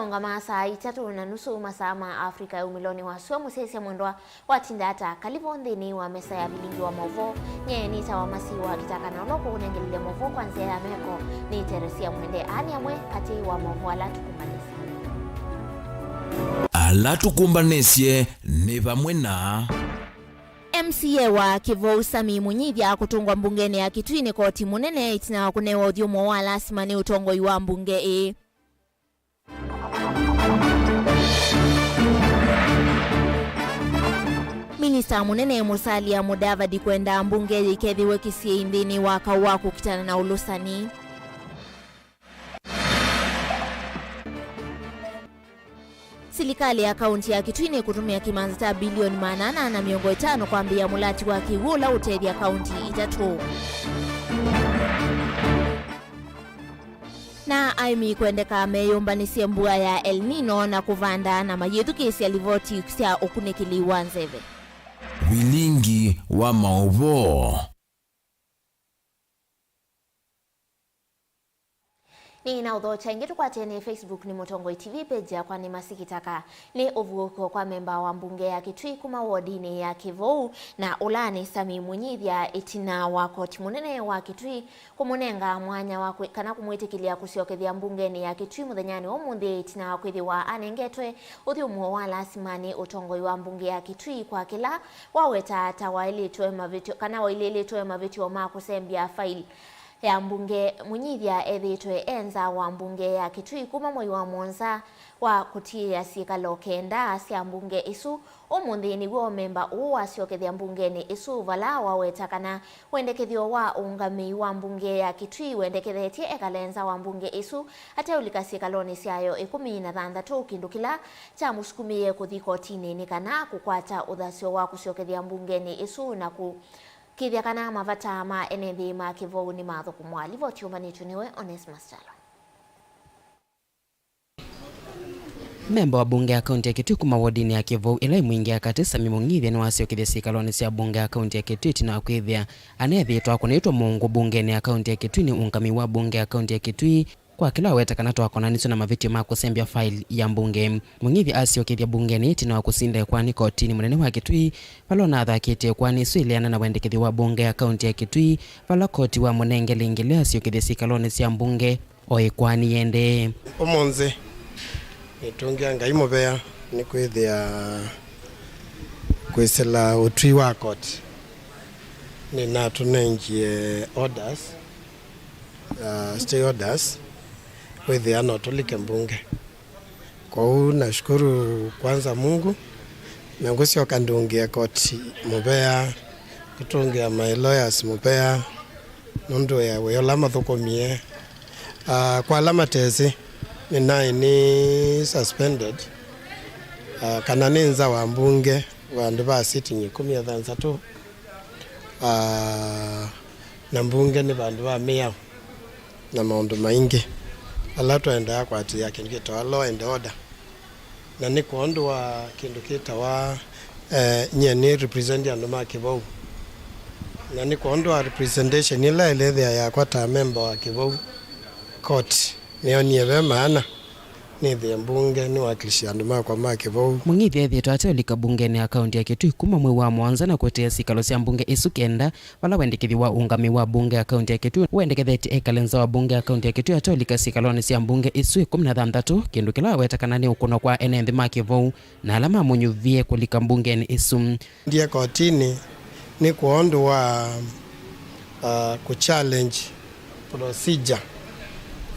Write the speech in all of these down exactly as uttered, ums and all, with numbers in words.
Ũngama saa itatũ na nusu masaa ma Afrika ya umĩlonĩ wa sua. Mũsyaĩĩsya mwendwa, watinda ata? Kalivo nthĩnĩ wa mesa ya vilingi wa maũvoo. Nyie nĩtawa Masi wa Kĩtaka, na ũla ũkũũnengelelya maũvoo kwa nzĩa ya meko nĩ Teresia Mwende. Aa nĩ amwe katĩ wa maũvoo ala tũkũmbanĩsye. Ala tũkũmbanĩsye nĩ vamwe na M C A wa Kĩvou Sami Mũnyithya kũtũngwa mbungenĩ ya Kitui nĩ koti mũnene ĩtina wa kũnewa ũthyũmũo wa lasima nĩ ũtongoi wa mbunge ĩĩ. Minista mũnene Musalia Mudavadi kwenda mbunge yĩkethĩwe kĩsiĩi nthĩnĩ wa kaũ wa kũkitana na ũlũsani. Silikalĩ ya kaunti ya Kitui nĩkũtũmĩa kĩmanza kya bilioni maana ana na mĩongo ĩtano kwambĩĩa mũlati wa kĩw'ũ ũla ũtethya kaunti itatũ. Na aĩmi kwendeka meyũmbanĩsye mbua ya El Nino na kũvanda na mayĩthukĩĩsya livoti sya ũkunĩkĩli wa nzeve. Vilingi wa maũvoo. Nĩ na ũthokya ĩngĩ tũkwatene Facebook nĩ Mũtongoi T V, page yakwa nĩ Masi Kĩtaka. Nĩ ũvuũko kwa memba wa mbunge ya Kitui kuma wodinĩ ya Kĩvou, na ũla nĩ Sami Mũnyithya, ĩtina wa koti mũnene wa Kitui kũmũnenga mwanya wa kwĩ-, kana kũmwĩtĩkĩlya kũsyokethya mbungenĩ ya Kitui mũthenyanĩ wa ũmũnthĩ, ĩtina wa kwĩthĩwa anengetwe ũthyũmũo wa lasima nĩ ũtongoi wa mbunge ya Kitui kwa kĩla waweta ta waĩlĩtwe mavĩtyo, kana wailĩlĩtwe mavĩtyo ma kũsembya faili ya mbunge. Mũnyithya ethĩĩtwe e nza wa mbunge ya Kitui kuma mwei wa mũonza wa kũtiĩa syĩkalo kenda sya mbunge ĩsu. Ũmũnthĩ nĩw'o memba ũũ wasyokethya mbungenĩ ĩsu, vala waweta kana wendekethyo wa ũũngamĩi wa mbunge ya Kitui wendekethetye ekale nza wa mbunge ĩsu ateũlika syĩkalonĩ syayo ĩkũmi na thanthatũ, kĩndũ kĩla kyamũsukumĩie kũthi kotinĩ nĩ kana kũkwata ũthasyo wa kũsyokethya mbungenĩ ĩsu na kũkĩthya kana mavata ma ene nthĩ ma Kĩvou nĩmathũkũmwa. Livoti yũmbanĩtw'e nĩwe Onesmus Kyalo. Memba wa mbunge ya kaunti ya Kitui kuma wodinĩ ya Kĩvou ĩla ĩ Mwingi ya Katĩ, Sami Mũng'ithya nĩwasyokethya syĩkalonĩ sya mbunge ya kaunti ya Kitui ĩtina wa kwĩthĩa anethĩĩtwe akũnĩtwe mũungu mbungenĩ ya kaunti ya Kitui nĩ ũũngamĩi wa mbunge ya kaunti ya Kitui kwa kĩla aweta kana twakonanisye na mavĩtyo ma kũsembya faili ya mbunge. Mũng'ithya asyokethya mbungenĩ ĩtina wa kũsinda ĩkoani kotinĩ mũnene wa Kitui, vala ũnathakĩte ĩkoani ĩsu ĩleana na wendekethyo wa mbunge ya kaunti ya Kitui, vala koti wamũnengele ngĩlĩ asyokethye syĩkalonĩ sya mbunge. O ĩkoani yĩendee. Ũmũnthĩ nĩtũngĩa Ngai mũvea nĩkwĩthĩa kwĩsĩla ũtwi wa koti nĩnatũnengie orders, uh, stay orders, kwĩthĩa no tũlike mbunge. Kwoou nashukuru kwanza Mungu, na ngũsyoka ndũngĩe koti mũvea, kũtũngĩa my lawyers mũvea, nũndũ ya wĩa ũla mathũkũmie. Ah, kwa ala matesĩ, nĩnaĩ nĩ suspended, ah, kana nĩ nza wa mbunge vandũ va sitting ĩkũmi na thanthatũ, ah, na mbunge nĩ vandũ va mĩao na maũndũ maingĩ ala twaendaa kũatĩĩa kĩndũ kĩtawa law and order. Na nĩ kwondũ wa kĩndũ kĩtawa, eh, nyie nĩ represent andũ ma Kĩvou. Na nĩ kwondũ wa representation ĩla ĩlethĩa yakwa ta memba wa Kĩvou court, nĩyonie ve maana nĩthĩe mbunge nĩwakilisye andũ makwa ma Kĩvou. Mũng'ithya ethĩĩtwe ateũlika mbungenĩ ya kaunti ya Kitui kuma mwei wa mũonza na kũtĩĩa syĩkalo sya mbunge ĩsu kenda, vala wendekethyo wa ũũngamĩi wa mbunge ya kaunti ya Kitui wendekethetye ekale nza wa mbunge ya kaunti ya Kitui ateũlika syĩkalonĩ sya mbunge ĩsu ĩkũmi na thanthatũ, kĩndũ kĩla aweta kana nĩ ũkũno kwa ene nthĩ ma Kĩvou na ala mamũnyuvie kũlika mbungenĩ ĩsu. Ndie kotinĩ nĩ kwondũ wa, uh, kũchallenge procedure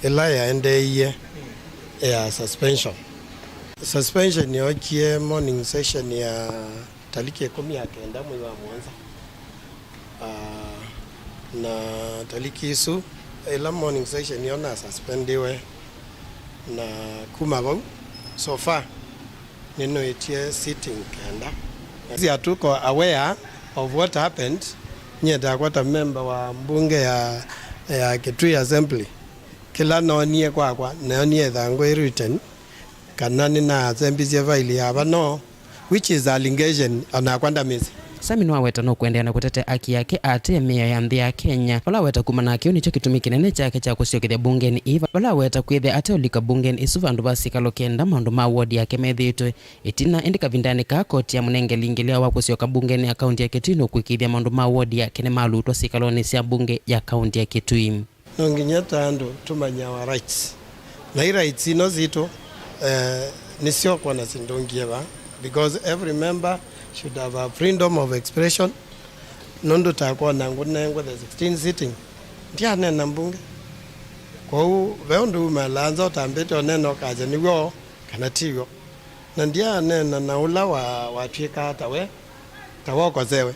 ĩla yaendeeie ya suspension. Suspension yookie morning session ya taliki ĩkũmi ya kenda mwei wa mũonza. Ah, na taliki isu, ĩla morning session yo nasuspendiwe, na kuma vau, so far, nĩnũĩtye sitting kenda. Sisi hatuko aware of what happened. Nyie ndakwa ta member wa mbunge ya, ya Kitui Assembly, kĩla noonie kwakwa, noonie ĩthangũ ĩ written, kana nĩnasembisye faili ya vano, which is allegation, onakwa ndamĩsĩ. Sami nĩwaweta nũkũendeea na kũtetea aki yake atee mĩao ya nthĩ ya Kenya, vala aweta kumana na kĩu nĩkyo kĩtumi kĩnene kyake kya kũsyokethya mbungenĩ ĩĩ, vala aweta kwĩthĩa ateũlika mbungenĩ ĩsu vandũ va syĩkalo kenda maũndũ ma wodi yake methĩĩtwe ĩtina. Ĩndĩ kavindanĩ kaa, koti yamũnengeli ngĩlĩao wa kũsyoka mbungenĩ ya kaunti ya Kitui nũkũĩkĩĩthya maũndũ ma wodi yake nĩmalutwa syĩkalonĩ sya mbunge ya kaunti ya Kitui. No nginya ta andũ tũmanye our rights. Na i rights ino sitũ, eh, nĩsyo kwona sindũngie va, because every member should have a freedom of expression. Nũndũ ta kwona ngũnengwe the sixteen sitting, ndianena mbunge. Kwoou ve ũndũ umalaa nza ũtambĩte ũnena ũkasya nĩw'o kana tiw'o. Na ndianeena na ũla wa, watw'ĩkaa ta we, ta wokosewe.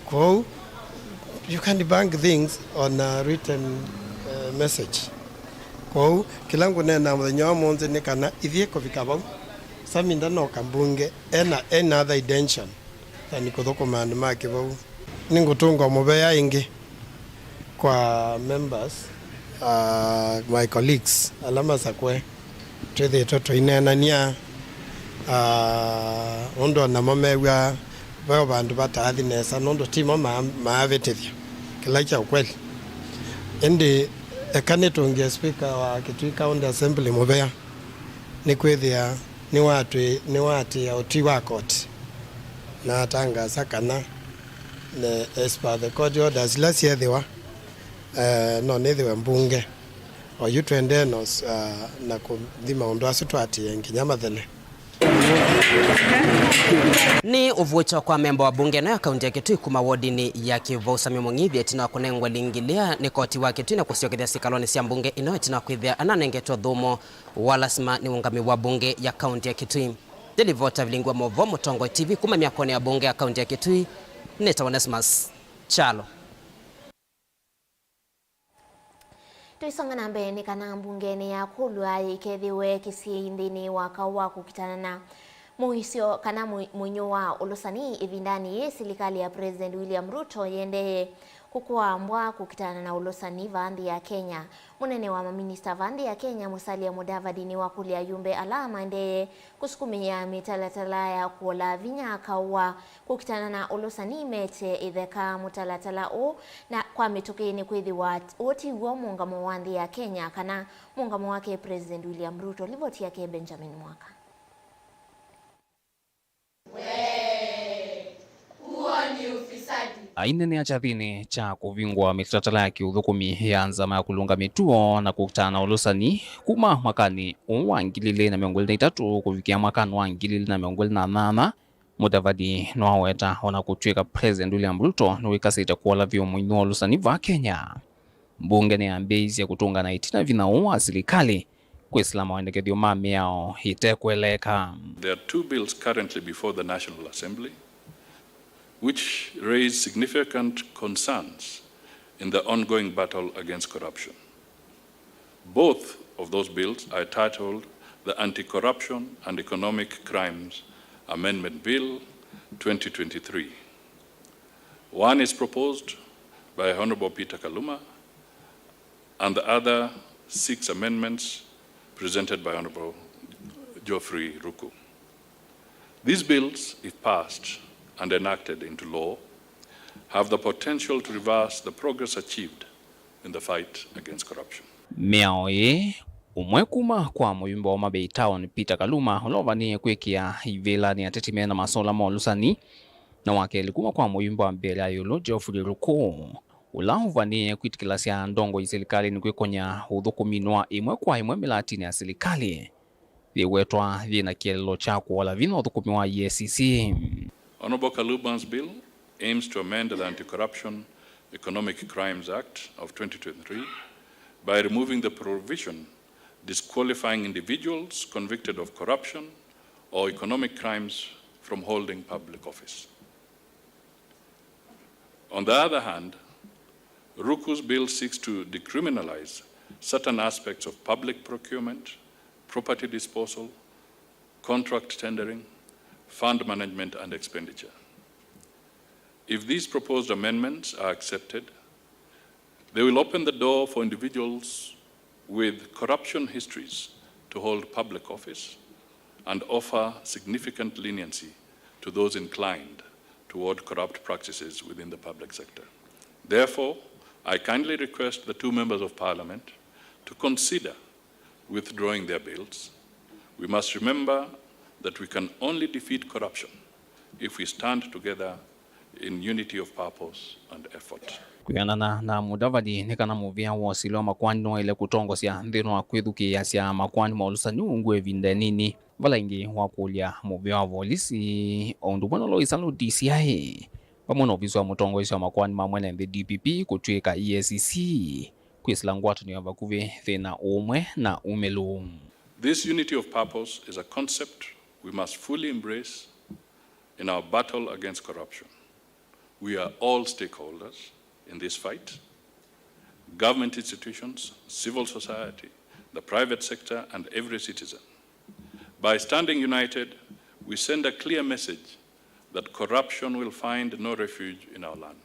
Kwoou, you can't bank things on a written, uh, message. Kwoou, kĩla ngũneena mũthenya wa ũmũnthĩ nĩ kana ithyĩ kũvika vau, Sami ndanoka mbunge ena any other intention than kũthũkũma andũ ma kĩvau. Nĩngũtũnga mũvea ĩngĩ kwa members, uh, my colleagues ala masakũe twĩthĩĩtwe tũineenany'a, uh, ũndũ onamo mew'a ve vandũ vataathi nesa, nũndũ timo ma-, maavĩtĩthya kĩla kya ũkweli. Ĩndĩ eka nĩtũngĩe speaker wa Kitui County Assembly mũvea nĩkwĩthĩa nĩwatwĩ-, nĩwaatĩĩa ũtwi wa koti na atangasa kana, ne-, as per the court orders ila syeethĩwa, eh, no nĩthĩwe mbunge. Oyu tũendee na ũs-, ah, na kũthi maũndũ asu twaatĩĩe nginya mathele. Nĩ ũvuũkyo kwa memba wa mbunge ĩno ya kaunti ya Kitui kuma wodinĩ ya Kĩvou, Sami Mũng'ĩthi, ĩtina wa kũnengwa lingĩlĩa nĩ koti wa Kitui na kũsyokethya syĩkalonĩ sya mbunge ĩno ĩtina wa kwĩthĩa ananengetwe ũthũmũo wa lasima nĩ ũũngamĩi wa mbunge ya kaunti ya Kitui. Nĩ livota vilingi wa maũvoo Mũtongoi T V kuma myakonĩ ya mbunge ya kaunti ya Kitui, nĩtawa Onesmus Kyalo. Tũisonga na mbee, nĩ kana mbunge nĩyakũlw'a yĩkethĩwe kĩsiĩi nthĩnĩ wa kaũ wa kũkitana na mũisyo kana mũi-, mũinyũ wa ũlũsani ĩvindanĩ yĩĩ, silikalĩ ya President William Ruto yĩendee kũkũa mbwa kũkitana na ũlũsani vaa nthĩ ya Kenya. Mũnene wa maminista vaa nthĩ ya Kenya, Musalia Mudavadi, nĩwakũlya ayumbe ala maendee kũsukumĩa mĩtalatala ya kũola vinya kaũ wa kũkitana na ũlũsani mete ĩtheka mũtalatala ũũ, na kwa mĩtũkĩ nĩkwĩthĩwa ũũ ti w'o mũũngamo wa nthĩ ya Kenya kana mũũngamo wake President William Ruto. Livoti yake Benjamin Mwaka. Wee, huo ni ufisadi. Ainenea kyathĩnĩ kya kũvingũa mĩtalatala ya kĩũthũkũmi ya nzama ya kũlũnga mĩtuo na kũkitana na ũlũsani kuma mwakanĩ ũũ wa ngili ilĩ na mĩongo ĩlĩ na itatũ kũvikĩa mwakanĩ wa ngili ilĩ na mĩongo ĩlĩ na nyanya, Mudavadi nĩwaweta o na kũtw'ĩka President William Ruto nĩwĩkasĩte kũola vyũ mũinyũ wa ũlũsani vaa Kenya, mbunge nĩyambĩĩisye kũtũngana ĩtina vinya ũũ wa silikalĩ kwĩsĩla mawendekethyo ma mĩao ĩtekweleeka. There are two bills currently before the National Assembly which raise significant concerns in the ongoing battle against corruption. Both of those bills are titled the Anti-Corruption and Economic Crimes Amendment Bill twenty twenty-three. One is proposed by Honorable Peter Kaluma, and the other six amendments presented by Honorable Geoffrey Ruku. These bills, if passed and enacted into law, have the potential to reverse the progress achieved in the fight against corruption. Mĩao ĩĩ, ũmwe kuma kwa mũyumbe wa Homa Bay Town, Peter Kaluma, ũla ũvanĩĩe kwĩkĩa ivĩlanĩ ateti mena masola ma ũlũsani, na wa kelĩ kuma kwa mũyumbe wa mbee ya ĩũlũ, Geoffrey Ruku, ũla ũvanĩĩe kwĩtĩkĩlasya ndongoi silikalĩnĩ kwĩkony'a ũthũkũminĩ wa ĩmwe kwa ĩmwe mĩlatinĩ ya silikalĩ yĩwetwa yĩ na kĩeleelo kya kũola vinya ũthũkũmi wa E A C C. Honorable Kaluma's bill aims to amend the Anti-Corruption Economic Crimes Act of twenty twenty-three by removing the provision disqualifying individuals convicted of corruption or economic crimes from holding public office. On the other hand, Ruku's bill seeks to decriminalize certain aspects of public procurement, property disposal, contract tendering, fund management, and expenditure. If these proposed amendments are accepted, they will open the door for individuals with corruption histories to hold public office and offer significant leniency to those inclined toward corrupt practices within the public sector. Therefore, I kindly request the two members of parliament to consider withdrawing their bills. We must remember that we can only defeat corruption if we stand together in unity of purpose and effort. Kwĩanana na Mudavadi, nĩ kana mũvĩa wa ũsili wa makoani nĩwaĩle kũtongosya nthĩnĩ wa kwĩthukĩĩasya makoani ma ũlũsani ungu ĩvinda ĩnini, vala ĩngĩ wakũlya mũvĩa wa volisi, o ũndũ ũmwe na Lois Alũ D C I, vamwe na ovisi wa mũtongoesya wa makoani ma mwene nthĩ D P P kũtw'ĩka E A C C, kwĩsĩla ngwatanĩo ya vakuvĩ, thĩna, ũũmwe na umĩlu. This unity of purpose is a concept we must fully embrace in our battle against corruption. We are all stakeholders in this fight: government institutions, civil society, the private sector, and every citizen. By standing united, we send a clear message that corruption will find no refuge in our land.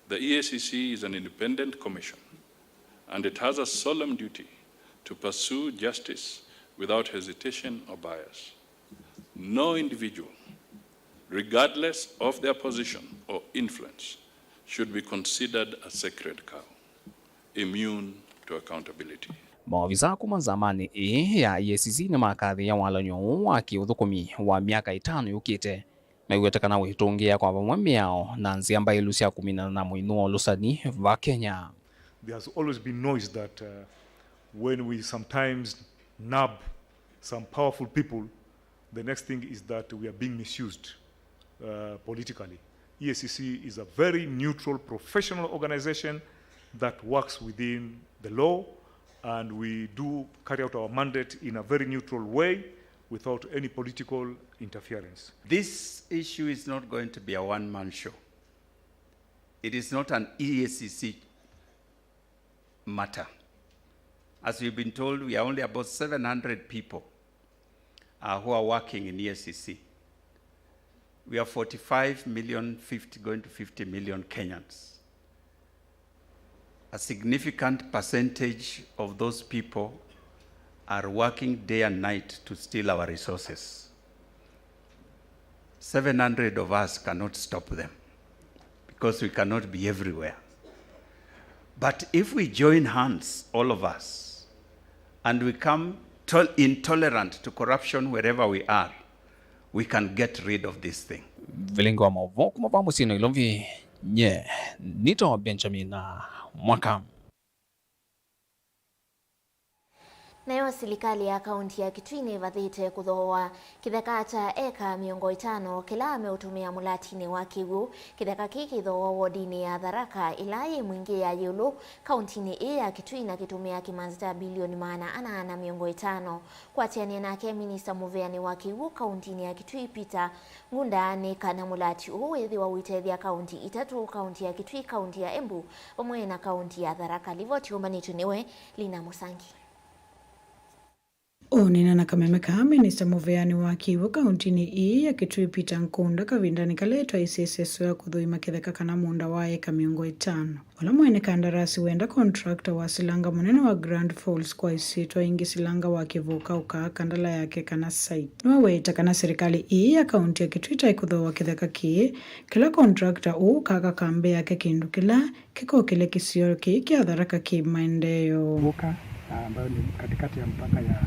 The E A C C is an independent commission, and it has a solemn duty to pursue justice without hesitation or bias. No individual, regardless of their position or influence, should be considered a sacred cow, immune to accountability. Maovisa kuma nzamanĩ ĩĩ ya E A C C nĩmakathĩĩa walany'o ũũ wa kĩũthũkũmi wa myaka ĩtano yũkĩte, mew'ĩte kana wĩtũngĩĩa kwa vamwe mĩao na nzĩa mbaĩlu sya kũminana na mũinũ wa ũlũsani va Kenya. There has always been noise that, uh, when we sometimes nab some powerful people, the next thing is that we are being misused, uh, politically. E A C C is a very neutral, professional organization that works within the law, and we do carry out our mandate in a very neutral way without any political interference. This issue is not going to be a one-man show. It is not an E A C C matter. As we've been told, we are only about seven hundred people, uh, who are working in E A C C. We are forty-five million, fifty, going to fifty million Kenyans. A significant percentage of those people are working day and night to steal our resources. Seven hundred of us cannot stop them because we cannot be everywhere. But if we join hands, all of us, and we come tol-, intolerant to corruption wherever we are, we can get rid of this thing. Vilingi wa maũvoo kuma va mũsyĩ Nairobi, nye nĩtawa Benjamin Mwaka. Nayo silikalĩ ya kaunti ya Kitui nĩvathĩte kũthooa kĩtheka kya eka mĩongo ĩtano kĩla meũtũmĩa mũlatinĩ wa kĩw'ũ. Kĩtheka kĩĩ kĩthooa wodinĩ ya Tharaka, ĩla yĩ Mwingĩ ya ĩũlũ kauntinĩ ĩĩ ya Kitui, na kĩtũmĩa kĩmanza kya bilioni maana ana na mĩongo ĩtano. Kũatĩanĩa nake, minista mũveanĩ wa kĩw'ũ kauntinĩ ya Kitui, Peter Ngunda, nĩ kana mũlati ũũ wĩthĩwa ũitethya kaunti itatũ, kaunti ya Kitui, kaunti ya Embu, vamwe na kaunti ya Tharaka. Livoti yũmbanĩtw'e nĩwe Lina Mũsangi. Ũnena na kameme kaa, minista mũveanĩ wa kĩw'ũ kauntinĩ ĩĩ ya Kitui, Peter Ngunda, kavindanĩ kala ĩtwaĩsye ĩseso ya kũthũima kĩtheka kana mũũnda wa eka mĩongo ĩtano, ũla mwene kandarasi wenda contractor wasilanga mũnene wa Grand Falls kwa ĩsyĩtwa ĩngĩ silanga wa kĩvũka ũkaaka ndala yake kana site. Nĩwaweta kana silikalĩ ĩĩ ya kaunti ya Kitui ĩtaĩ kũthooa kĩtheka kĩĩ, kĩla contractor ũũ ũkaaka kambĩ yake kĩndũ kĩla kĩkokĩlya kĩsio kĩĩ kya Tharaka kĩ maendeeo. Vuka, ah, ambayo ni katikati ya mpaka ya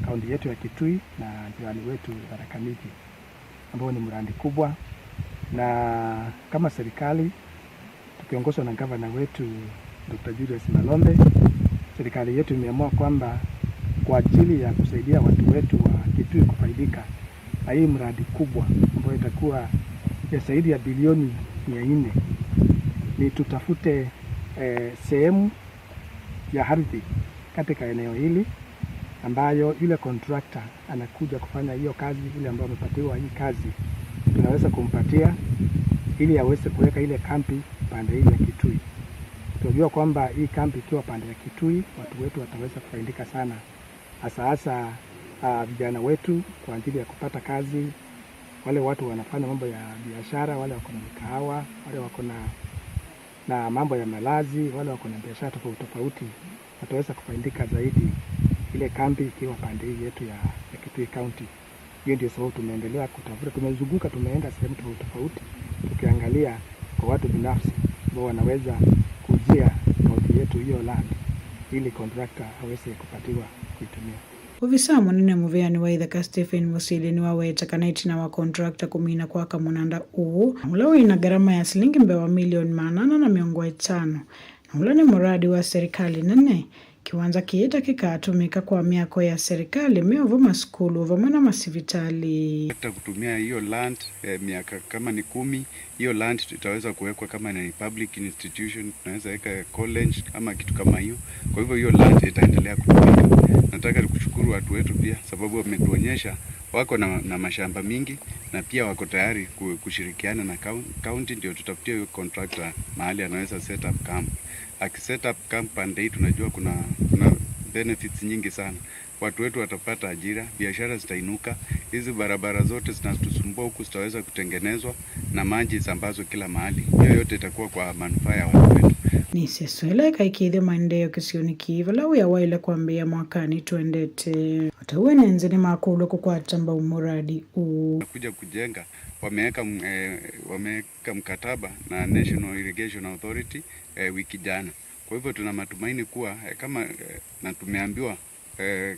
kaunti yetu ya Kitui na jirani wetu Tharaka Nithi, ambao ni mradi kubwa, na kama serikali tukiongozwa na gavana wetu Doctor Julius Malombe, serikali yetu imeamua kwamba kwa ajili ya kusaidia watu wetu wa Kitui kufaidika na hii mradi kubwa ambayo itakuwa ya zaidi ya bilioni mia nne, ni tutafute, eh, sehemu ya ardhi katika eneo hili ambayo yule contractor anakuja kufanya hiyo kazi, yule ambaye amepatiwa hii kazi, tunaweza kumpatia ili aweze kuweka ile kambi pande hii ya Kitui. Tunajua kwamba hii kambi ikiwa pande ya Kitui, watu wetu wataweza kufaidika sana, hasa hasa, ah, vijana wetu kwa ajili ya kupata kazi, wale watu wanafanya mambo ya biashara, wale wako na mikahawa, wale wako na, na mambo ya malazi, wale wako na biashara tofauti tofauti, wataweza kufaidika zaidi ile kambi ikiwa pande hii yetu ya, ya Kitui County. Hiyo ndio sababu tumeendelea kutafuta, tumezunguka, tumeenda sehemu tofauti tofauti, tukiangalia kwa watu binafsi ambao wanaweza kuuzia kaunti yetu hiyo land ili contractor aweze kupatiwa kuitumia. Ovisaa mũnene mũvĩanĩ wa ithaka Stephen Musili nĩwaweta kana ĩtina wa contractor kũmina kwaka mũnanda ũũ, na ũla wĩ na ngarama ya silingi mbee wa milioni maana ana na mĩongo ĩtano, na ũla nĩ mũradi wa serikali nene, kĩwanza kĩĩ ta kĩkatũmĩka kwa myako ya serikali, me ovo masukulu vamwe na masivitalĩ. Hata kutumia hiyo land, eh, miaka kama ni kumi, hiyo land itaweza kuwekwa kama ni public institution, tunaweza weka college ama kitu kama hiyo. Kwa hivyo hiyo land itaendelea kutumika. Nataka kushukuru watu wetu pia, sababu wametuonyesha wako na, na mashamba mingi na pia wako tayari ku-, kushirikiana na coun-, county, ndio tutafutie huyo contractor mahali anaweza set up camp. Aki set up camp pande hii, tunajua kuna, kuna benefits nyingi sana. Watu wetu watapata ajira, biashara zitainuka, hizi barabara zote zinatusumbua huku zitaweza kutengenezwa, na maji isambazwe kila mahali. Hiyo yote itakuwa kwa manufaa ya watu wetu. Nĩ ĩseso ĩla ĩkaĩkĩĩthya maendeeo kĩsionĩ kĩĩ, vala wĩa waĩle kwambĩĩa mwakanĩ twendete. O ta ũu, ene nzĩ nĩmakũlw'a kũkwata mbau mũradi ũũ. Kuja kujenga, wameweka m-, eh, wameweka mkataba na National Irrigation Authority, eh, wiki jana. Kwa hivyo tuna matumaini kuwa, eh, kama, eh, na tumeambiwa, eh,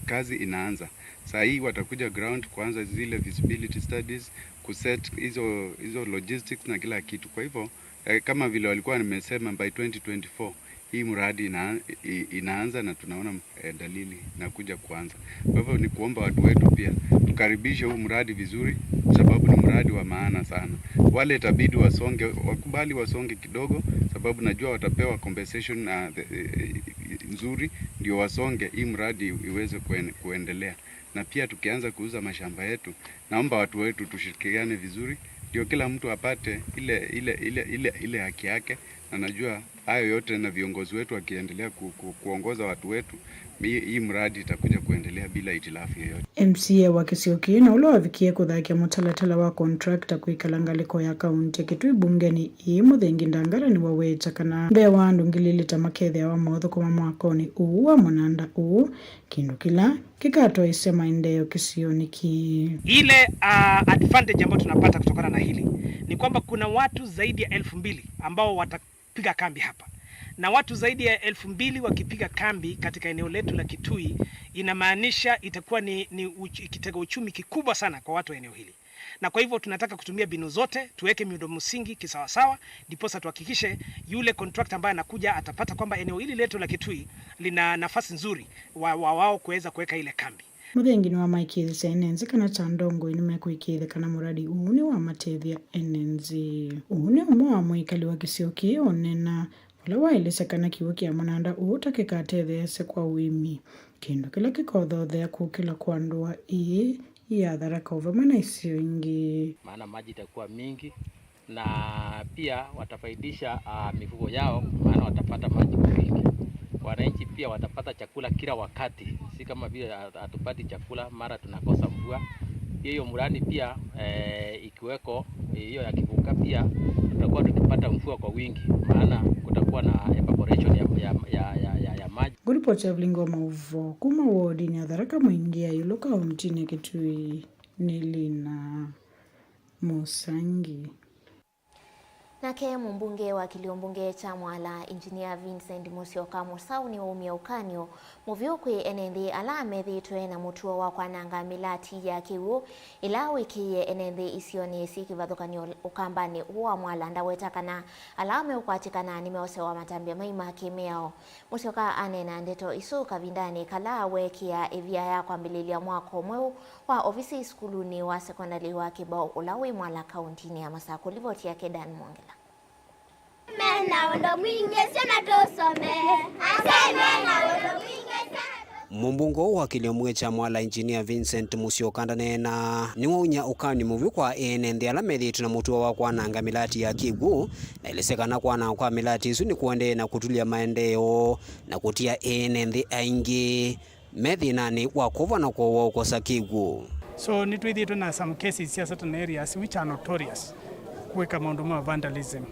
kazi inaanza. Saa hii watakuja ground kuanza zile feasibility studies, kuset hizo, hizo logistics na kila kitu. Kwa hivyo, eh, kama vile walikuwa nimesema, by twenty twenty-four, hii mradi ina-, i-, inaanza na tunaona, eh, dalili inakuja kuanza. Kwa hivyo ni kuomba watu wetu pia tukaribishe huu mradi vizuri, sababu ni mradi wa maana sana. Wale itabidi wasonge, wakubali wasonge kidogo, sababu najua watapewa compensation, uh, the, eh, nzuri, ndio wasonge hii mradi iweze kuen-, kuendelea. Na pia tukianza kuuza mashamba yetu, naomba watu wetu tushirikiane vizuri, ndio kila mtu apate ile, ile, ile, ile, ile haki yake. Na najua hayo yote, na viongozi wetu wakiendelea ku-, ku-, kuongoza watu wetu, hii, hii mradi itakuja kuendelea bila hitilafu yoyote. M C A wa kĩsio kĩĩ na ũla wavikie kũthakya mũtalatala wa contractor kwĩkala ngalĩko ya kaunti ya Kitui mbungenĩ ĩĩ, Mũthengi Ndangala, nĩwaweta kana mbee wa andũ ngili ilĩ ta makethĩawa maũthũkũma mwakonĩ ũũ wa mũnanda ũũ, kĩndũ kĩla kĩkatwaĩsya maendeeo kĩsionĩ kĩĩ. Ile, ah, advantage ambayo tunapata kutokana na hili ni kwamba kuna watu zaidi ya elfu mbili ambao watapiga kambi hapa, na watu zaidi ya elfu mbili wakipiga kambi katika eneo letu la Kitui, inamaanisha itakuwa ni, ni uch-, kitega uchumi kikubwa sana kwa watu wa eneo hili. Na kwa hivyo tunataka kutumia mbinu zote, tuweke miundo msingi kisawasawa, ndiposa tuhakikishe yule contractor ambaye anakuja atapata kwamba eneo hili letu la Kitui lina nafasi nzuri wa, wa wao kuweza kuweka ile kambi. Mũthengi nĩwamaĩkĩĩthya ene nzĩ kana ta ndongoi nĩmekwĩkĩĩthya kana mũradi ũũ nĩwamatethya ene nzĩ. Ũũ nĩ ũmwe wa mwĩkali wa kĩsio kĩĩ ũneena, ũla waelesya kana kĩw'ũ kya mũnanda ũũ ta kĩkatetheesya kwa ũĩmi, kĩndũ kĩla kĩkothothea kũkĩla kwa ndũa ĩĩ ya Tharaka o vamwe na isio ingĩ. Maana maji itakuwa mingi na pia watafaidisha, ah, mifugo yao, maana watapata maji kwa wingi. Wananchi pia watapata chakula kila wakati, si kama vile hat-, hatupati chakula mara tunakosa mvua. Hiyo mradi pia, eh, ikiweko, eh, hiyo ya kivuka pia, tutakuwa tukipata mvua kwa wingi, maana kutakuwa na evaporation ya, ya, ya, ya, ya, ya maji. Ngũripoti ya Vilingi wa Maũvoo kuma wodinĩ ya Tharaka Mwingi ya ĩũlũ kauntinĩ ya Kitui nĩ Lina Mũsangi. Nake mũmbunge wa kĩlio mbunge kya Mwala, Engineer Vincent Musyoka Mũsaũ nĩwaumya ũkany'o mũvyũ kwĩ ene nthĩ ala methĩĩtwe na mũtuo wa kwananga mĩlati ya kĩw'ũ ĩla wĩkĩĩe ene nthĩ isionĩ syĩ kĩvathũkany'o ũkambanĩ ũũ wa Mwala. Ndaweta kana ala meũkwatĩkana nĩmeosewa matambya mai ma kĩmĩao. Musyoka aneena ndeto isu kavindanĩ kala weekĩa ĩvia ya kwambĩlĩlya mwako mweũ wa ovisi sukulunĩ wa sekondalĩ wa Kĩbaũ ũla wĩ Mwala kauntinĩ ya Masakũ. Livoti yake Dan Mwongela. Mena ũndũ mwingĩ syana tũsome. Asyai mena ũndũ mwingĩ syana tũsome. Mũmbunge ũũ wa kĩlio mbunge kya Mwala, Engineer Vincent Musyoka, ndaneenaa nĩwaumya ũkany'o mũvyũ kwa ene nthĩ ala methĩĩtwe na mũtuo wa kwananga mĩlati ya kĩw'ũ, na aelesya kana kwanangwa kwa mĩlati ĩsu nĩkũendee na kũtulya maendeeo na kũtia ene nthĩ aingĩ me thĩnanĩ wa kũvwa na kũawa ũkosa kĩw'ũ. So, nĩtwĩthĩĩtwe na some cases sya certain areas which are notorious kwĩka maũndũ ma vandalism.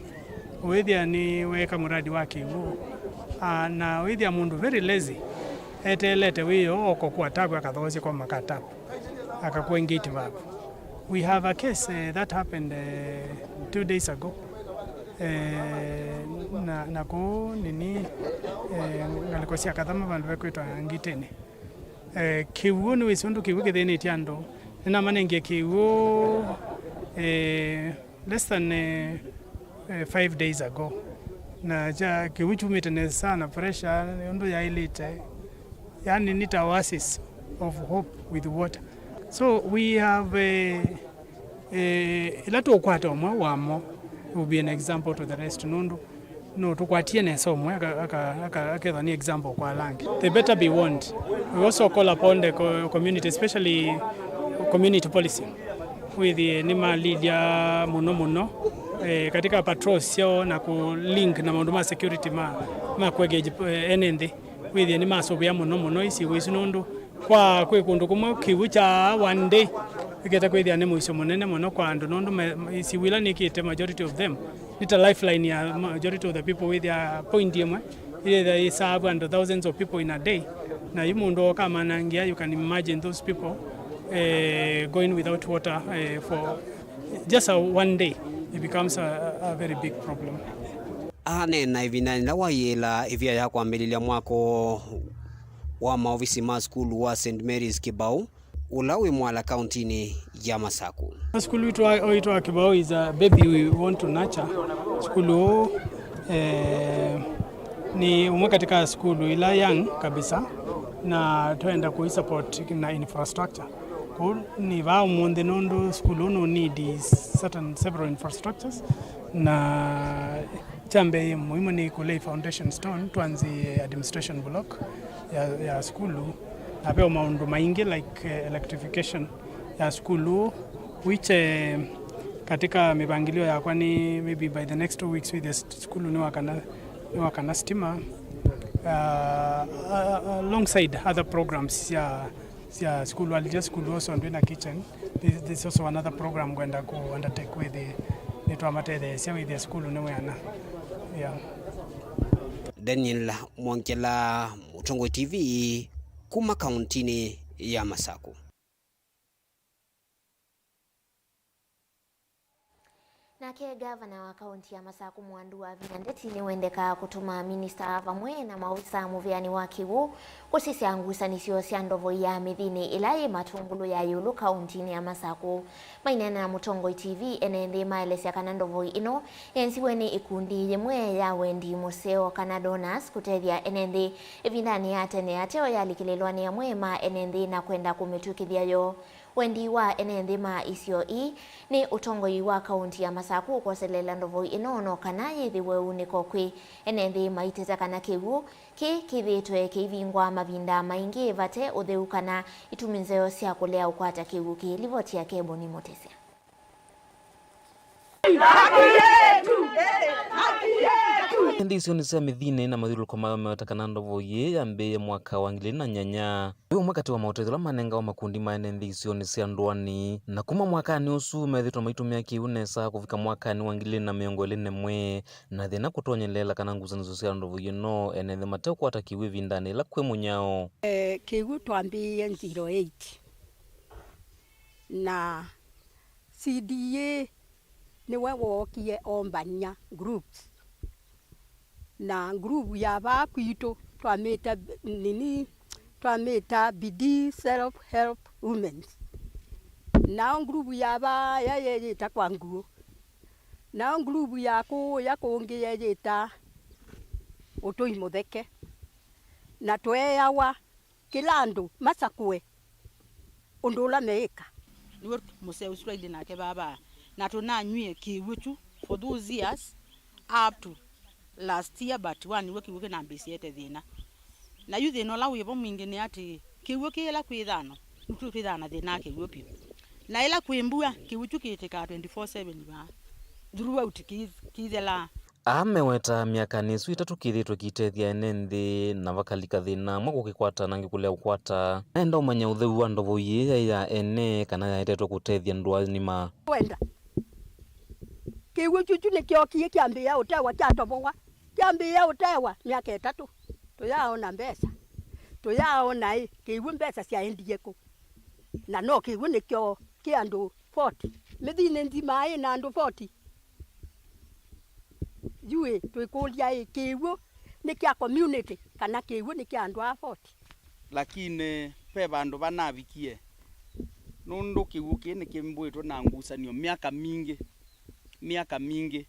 Wĩthĩa nĩ weeka mũradi wa kĩw'ũ, ah, na wĩthĩa mũndũ very lazy, eteelete wĩoo oko kũa tapu akathoosye kwa maka tapu, akakua ingĩti vaku. We have a case, eh, that happened, eh, two days ago. Eh, na, na kũu nini, eh, ngalĩko sya Kathama vandũ vekwĩtwa Ngitĩnĩ. Eh, kĩw'ũ nĩwĩsĩ ũndũ kĩw'ũ kĩthĩnĩtye andũ. Nĩnamanengie kĩw'ũ, eh, less than, eh, eh, five days ago. Na kya kĩw'ũ kyumĩte nesa na pressure ũndũ yaĩlĩte. Yani nĩ ta oasis of hope with water. So we have, eh, eh, ĩla tũkwata ũmwe wamo, it will be an example to the rest, nũndũ no tũkwatie nesa ũmwe aka- aka- aka- akethwa nĩ example kwa ala angĩ. They better be warned. We also call upon the co- community, especially community policing, wĩthĩe nĩmalilya mũno mũno, eh, katika patrols syoo na kũ link na maũndũ ma security ma, ma kũengage, eh, ene nthĩ. Wĩthĩe nĩmasũvĩa mũno mũno isiw'ũ isu, nũndũ kwa kwĩ kũndũ kũmwe kĩw'ũ kya one day ĩkĩte kwĩthĩa nĩ mũisyo mũnene mũno kwa andũ, nũndũ ma- isiw'ũ ila nĩkĩte, majority of them nĩ ta lifeline ya majority of the people. Wĩthĩa point ĩmwe ĩthĩa ĩsaavu andũ thousands of people in a day, na yu mũndũ oka amanangĩa, you can imagine those people, eh, going without water, eh, for just a one day, it becomes a, a very big problem. Aneena ĩvindanĩ yĩla waiĩla ĩvia ya kwambĩlĩlya mwako wa maovisi ma sukulu wa Saint Mary's Kĩbaũ, ũla wĩ Mwala kauntinĩ ya Masaku. Sukulu witũ wa, witũ wa Kĩbaũ is a baby we want to nurture. Sukulu ũũ, eh, nĩ ũmwe katika sukulu ila young kabisa, na twenda kũisupport na infrastructure. Kũu nĩ vaa ũmũnthĩ nũndũ sukulu ũũ nũ need certain several infrastructures, na kya mbee muhimu nĩ kũlay foundation stone twanzĩe administration block ya, ya sukulu, na ve maũndũ maingĩ like, eh, electrification ya sukulu, which, eh, katika mĩvangĩlio yakwa nĩ maybe by the next two weeks wĩthĩe sukulu nĩwakana, nĩwakana stima, uh, uh, alongside other programs sya sya sukulu, alilya sukulu ũsu ndwĩ na kitchen. This, this is also another program ngwenda ku undertake with the, nĩtwamatetheesya with the sukulu nĩ wĩana. Yeah. Daniel Mwongela, Mũtongoi T V, kuma kauntinĩ ya Masaku. Nake ngavana wa kaunti ya Masaku, Mwandu wa Vinya Ndeti, nĩwendekaa kũtũma minista vamwe na maovisa mũvĩanĩ wa kĩw'ũ kũsisya ngusanĩsyo sya ndovoi ya mĩthĩnĩ ĩla yĩ Matũngũlũ ya ĩũlũ kauntinĩ ya Masaku. Maineena na Mũtongoi T V, ene nthĩ maelesya kana ndovoi ĩno yenziwe nĩ ĩkundi yĩmwe ya wendi mũseo kana donors kũtethya ene nthĩ ĩvindanĩ ya tene ateo yalikĩlĩlwa nĩ amwe ma ene nthĩ na kwenda kũmĩtw'ĩkĩthya yo. Wendi wa ene nthĩ ma isio ii nĩ ũtongoi wa kaunti ya Masaku ũkwoseleela ndovoi ĩno no kana yĩthĩwe unĩko kwĩ ene nthĩ maitĩte kana kĩw'ũ kĩĩ kĩthĩĩtwe kĩivingwa mavinda maingĩ vate ũtheu kana itumi nzeo sya kũlea ũkwata kĩw'ũ kĩĩ. Livoti yake Boni Mũtĩsya. Nthĩ isionĩ sya mĩthĩnĩ na mathyũlũlũko mayo meota kana ndovoi yĩĩ yambĩĩe mwaka wa ngili ilĩ na nyanya. Wĩ ũmwe katĩ wa maũtethyo ala manengawa makundi ma ene nthĩ isionĩ sya ndũanĩ, na kuma mwakanĩ ũsu methĩĩtwe maitũmĩa kĩw'ũ nesa kũvika mwakanĩ wa ngili ilĩ na mĩongo ĩlĩ na ĩmwe, na thĩna kũtonyeleela kana ngusanĩsyo sya ndovoi ĩno ene nthĩ mateũkwata kĩw'ũ ĩvindanĩ yĩla kwĩ mũnyao. Eh, kĩw'ũ twambĩĩe zero eight, na C D A nĩwe wookie ombany'a groups. Na group ya vaa kwitũ twamĩta nini, twamĩta Bidii Self Help Women. Nao group ya vaa ya yeyĩta kwa nguo. Nao group ya kũũya kũngĩ yeyĩta ũtũi mũtheke. Na tweeawa kĩla andũ masakũe ũndũ ũla meĩka. Nĩw'o mũseo ũsu twailye nake vava, na tũnanyw'ie kĩw'ũ kyu for those years up to last year, but wa nĩw'o kĩw'ũ kĩnambĩĩsye ete thĩna. Na yu thĩna ũla wĩvo mwingĩ nĩ atĩ kĩw'ũ kĩ ĩla kwĩ ĩthano, nĩtwĩthĩawa na thĩna wa kĩw'ũ vyũ. Na ĩla kwĩ mbua, kĩw'ũ kyu kĩtĩkaa twenty-four seven vaa, throughout kĩ- kĩithelaa. Aa mewetaa myakanĩ ĩsu ĩtatũ kĩthĩĩtwe kĩitethya ene nthĩ, na vakalika thĩna amwe kũkĩkwata na angĩ kũlea ũkwata. Naenda ũmanya ũtheu wa ndovoi yĩĩ yaĩ ya ene kana yaetetwe kũtethya ndũanĩ ma. Kwenda kĩw'ũ kyu nĩkyokie kyambĩĩa ũtewa, kyatovowa, kyambĩĩa ũtewa myaka ĩtatũ. Tũyaaona mbesa, tũyaaona ĩ kĩw'ũ mbesa syaendie kũ? Na no kĩw'ũ nĩkyo kĩ andũ Forty. Mĩthinĩ nzima ĩna andũ forty. Yu ĩ, twĩkũlya ĩ, kĩw'ũ nĩ kya community kana kĩw'ũ nĩ kya andũ aa forty? Lakini ve vandũ vanavikie, nũndũ kĩw'ũ kĩĩ nĩkĩmbwĩtwe na ngusanio myaka mingĩ, myaka mingĩ.